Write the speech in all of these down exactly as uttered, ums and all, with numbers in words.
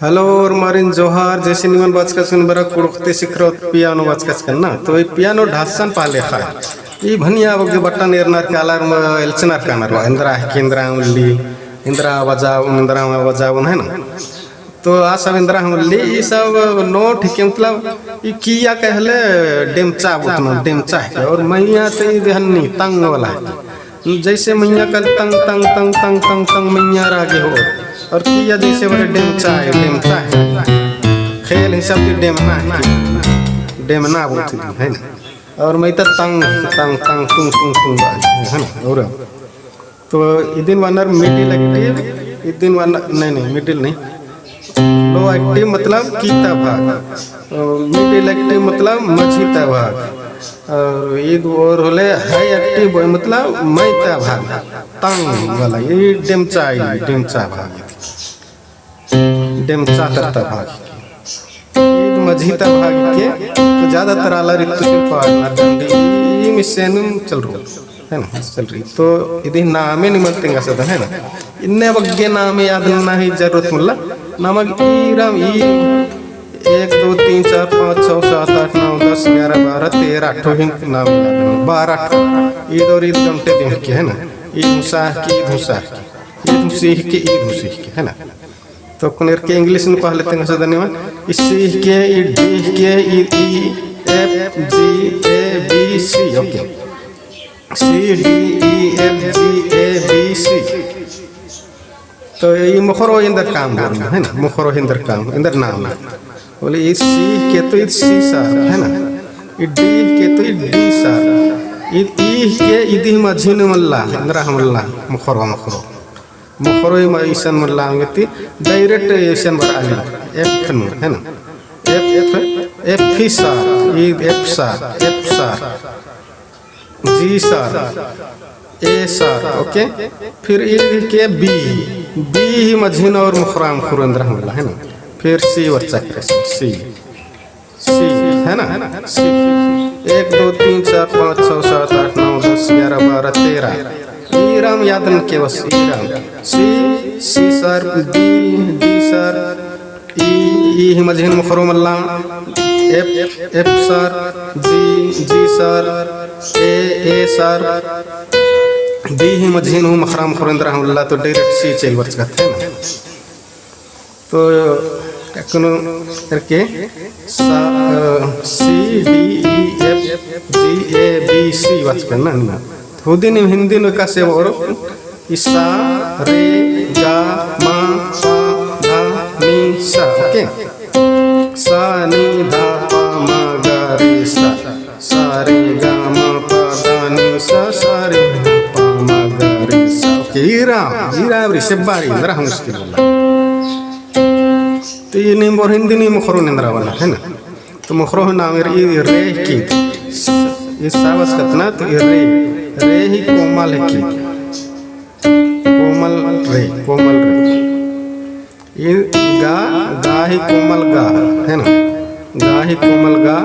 Hello, ओर्मारिन जोहार। जैसे निमन बाचकन बरआ कुँड़ुख़ ती सिखरौत पियानो बाचकन ना। तो ई पियानो ढासन पहले ख़ा। ई भनिया बग्गे बटन एरनर कालर म एल्चनर कानर बा। एन्दरा हिके, एन्दरा उल्ली, एन्दरा बजावन, एन्दरा बजावन है ना। तो आ सब एन्दरा उल्ली, ई सब नोट हिके, मतलब ई किया कहले डेमचा बोतना, डेमचा हिके। और मइय्याँ तो ई देहन्नी तंग वाला हिके। जैसे मइय्याँ कल तंग, तंग, तंग, तंग, तंग, तंग मइय्याँ रागे हो। और किया जैसे बरे डेमचा है, डेमचा है। ख़ेल हिसाब ती डेमना है कि डेमना बोलते हैं, है ना? और मइय्याँ तंग, तंग, तंग, तुंग, तुंग, तुंग, है ना? और तो इदिन बअनर middle active, इदिन बअनर, नहीं, नहीं, middle नहीं। Low active मतलब कीता भाग, अ, middle active मतलब मझीता भाग, और ईद और होले high active मतलब मइय्याँ ता भाग, तंग वाला, ई डेमचा, ई डेमचा भाग, डेमचा तरता भाग। ईद मझीता भाग के, तो ज्यादातर आलर इत्तुसिन पाड़ना डंडी, ई मिसेनुम चल रहो। है ना, चल रही। तो इदी नामे निमन तेंगा सदन, है ना। इन्ने बग्गे नामे याद नना ही जरूरत मुल्ला। नमक ईराम ई एक, दो, तीन, चार, पाँच, छः, सात, आठ, नौ, दस, ग्यारह, बारह, तेरह ठो ही नामे याद नना। बारह ठो। ईद और ईद गमटे दिम के, है ना। ईद हुसा के, ईद हुसा के। ईद हुसी के, ईद हुसी के, है ना। तो कुनेर के English में पहले तेंगा सदन निमन। ई C के, ई D के, ई E, F, G, A, B, C, okay। C, D, E, F, G, A, B, C। तो ई मोख़रो एन्दर काम बोल, है ना? मोख़रो एन्दर काम, एन्दर नाम। बोले ई C के तो ई C sharp, है ना? ई D के तो ई D sharp। ई E के इदी मझिन मल्ला, एन्दरा मल्ला, मोख़रो, मोख़रो। मोख़रो ई म-, इसन मल्ला अंगती, direct इसन बरआ ली, F नू, है ना? F, F, F ही sharp, ई F sharp, F sharp। G sharp, A sharp, okay? फिर ई के B, B ही मझिन और मोख़रा मोख़रो एन्दरा मल्ला, है ना? फिर C बरचा करे, C, C, है ना? C। एक, दो, तीन, चार, पाँच, छः, सात, आठ, नौ, दस, ग्यारह, बारह, तेरह। ईराम याद नना के बस, ईराम। C, C sharp, D, D sharp, E, E ही मझिन मोख़रो मल्ला, F, F sharp, G, G sharp, A, A sharp, B ही मझिन हूँ मोख़रा मोख़रो एन्दरा मल्ला, तो direct C चइल बरचकत है ना। तो अक्कुन एरके सा, अ, C, D, E, F, G, A, B, C बरचकन ना, ना। तो हुदी नीम हिन्दी नू एकासे बओर ई सा, रे, गा, मा, पा, धा, नी, सा, okay? सा, नी, धा, पा, मा, गा, रे, सा। सा, रे, गा, मा, पा, धा, नी, सा, सा, रे, गा, पा, मा, गा, रे, सा। Okay, ईराम, ईराम रे, सेब्बारी, एन्दरा हूँ मुश्किल वाला। तो ई नीम बओर हिन्दी नीम मोख़रो एन्दरा वाला, है ना? तो मोख़रो हूँ नाम रे, ई रे हिके, ई सा बरचकत ना, तो ई रे, रे ही कोमल हिके। कोमल रे, कोमल रे। ई गा, गा ही कोमल गा, है ना? गा ही कोमल गा।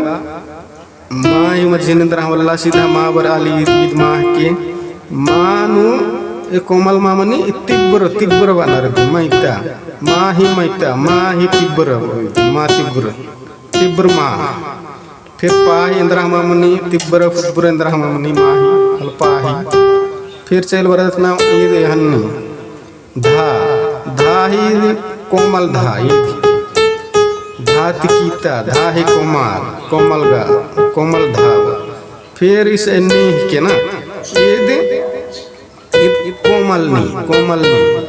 मा ही मझिन एन्दरा मल्ला, सीधा मा बरआ ली, ईद मा हिके। मा नू ए कोमल मा मनी ई तिब्र, तिब्र बअनर मइय्याँ। मा ही मइय्याँ, मा ही तिब्र, मा तिब्र, तिब्र मा। फिर पा ही एन्दरा मा मनी, तिब्र फुब्र एन्दरा मा मनी, मा ही, हल पा ही। फिर चइल बरचकत ना ईद हन्नी। धा, धा ही कोमल धा, ईद। धा ती कीता, धा ही कोमल, कोमल गा, कोमल धा। फिर इस एन्ने हिके ना, ईद, ईद कोमल नी, कोमल नी।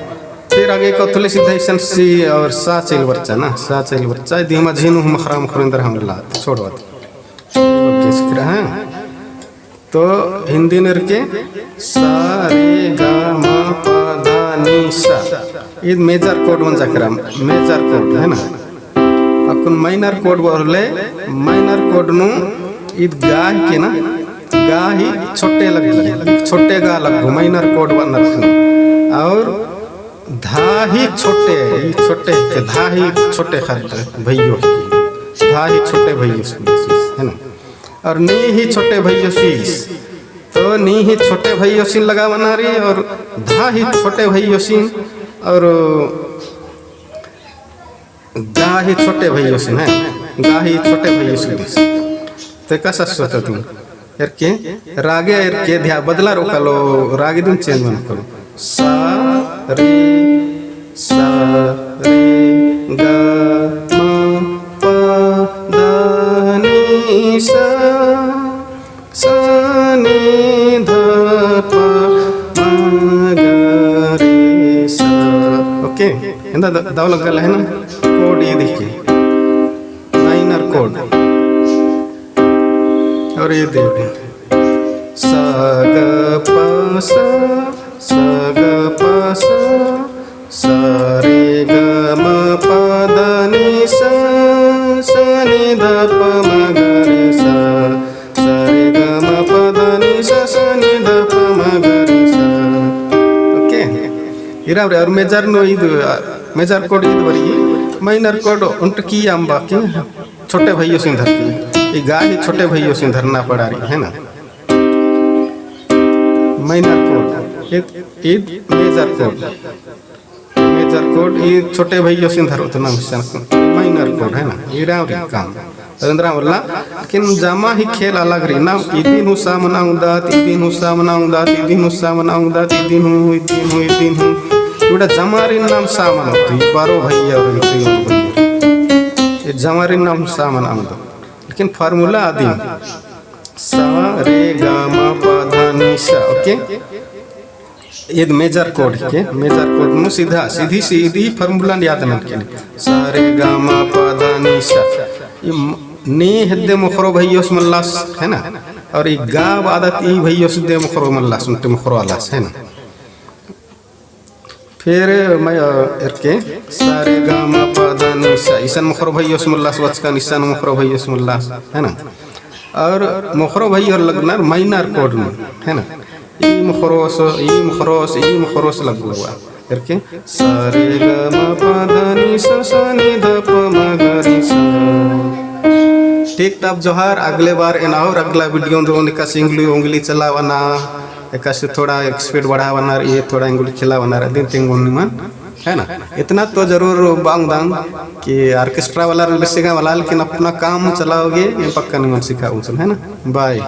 फिर आगे कथले सीधा इसन सी और सा चइल बरचा ना, सा चइल बरचा, इदी मझिन हूँ मोख़रा मोख़रो एन्दरा मल्ला, छोड़वा। ओके, सीख रहा है। तो हिन्दी नू एरके सा, रे, गा, मा, पा, धा, नी, सा। ईद major chord मंजा केरा, major chord, है ना? अक्कुन minor chord बओर होले, minor chord नू ईद गा हिके ना, गा ही छोटे लग्गी, छोटे गा लग्गो, minor chord बअनर। और धा ही छोटे, ई छोटे हिके, धा ही छोटे ख़द्द भइयो हिके, धा ही छोटे भइयो हिके, है ना? और नी ही छोटे भइयोसिस, तो नी ही छोटे भइयोसिन लगाबअना रई, और धा ही छोटे भइयोसिन, और गा ही छोटे भइयोसिन है, गा ही छोटे भइयोसिन दिस। तो एकासे सोचतन। एरके, रागे एरके ध्या बदलारओ कालो, रागे दिम change मनो कालो। सा, रे, सा, रे, गा, मा, पा, दा, नी, सा, सा, नी, धा, पा, मा, गा, रे, सा। OK, एन्दा द-, दव लग्गा लहे ना? Chord ईद हिके। Minor chord। और ईद हिके। सा, गा, पा, सा, सा, गा, पा, सा, सा, रे, गा, मा, पा, दा, नी, सा, सा, नी, धा, पा, मा, गा, रे, सा, सा, रे, गा, मा, पा, दा, नी, सा, सा, नी, धा, पा, मा, गा, रे, सा। OK? इरा रे, और major नू ईद, अ, major chord ईद बरई, minor chord ओन्टे key अम्बा की छोटे भइयोसिन धरती। ई गा ही छोटे भइयोसिन धरना पड़ा रई, है ना? Minor chord, ईद, ईद major chord। Major chord, ई छोटे भइयोसिन धरओत ना मिशन, minor chord है ना, इरा रे काम। एन्दरा मल्ला, लेकिन जमा ही खेल अलग रई ना, इदिन हूँ सा मना ओंगदत, इदिन हूँ सा मना ओंगदत, इदिन हूँ सा मना ओंगदत, इदिन हूँ, इदिन हूँ, इदिन हूँ। इबड़ा जमारिन नाम सा मना ओंगदत, ई बारो भइया और ई भइया। ई जमारिन नाम सा मना ओंगदत। लेकिन formula अदिन। सा, रे, गा, मा, पा, धा, नी, सा, OK? ईद major chord हिके, major chord नू सीधा, सीधी, सीधी formula याद ननके। सा, रे, गा, मा, पा, धा, नी, सा। ई म-, नी हेद्दे मोखरो भइयोस मल्लास, है ना? और ई गा बादत ई भइयोस दे मोखरो मल्लास, ओन्टे मोखरो आलास, है ना? फिर मैं, अ, एरके, सा, रे, गा, मा, पा, धा, नी, सा, इसन मोखरो भइयोस मल्लास, वचकन इसन मोखरो भइयोस मल्लास, है ना? और मोखरो भइयोर लगनर minor chord नू, है ना? ई मोखरोस, ई मोखरोस, ई मोखरोस लग्गो हुआ। एरके, सा, रे, गा, मा, पा, धा, नी, सा, सा, नी, धा, पा, मा, गा, रे, सा। ठीक, तब जोहार, अगले बार एन और अगला video दो, एकासे एंगुली, उंगली चलाबअना, एकासे थोड़ा speed बढ़ाबअना, ये थोड़ा एंगुली खेलाबअना, अदिन तेंगोन निमन, है ना? इतना तो जरूर बांगदन कि orchestra वाला बेसे गा वाला, लेकिन अपना काम चलाओगे, ये पक्का निमन सिखाबओन, है ना? Bye।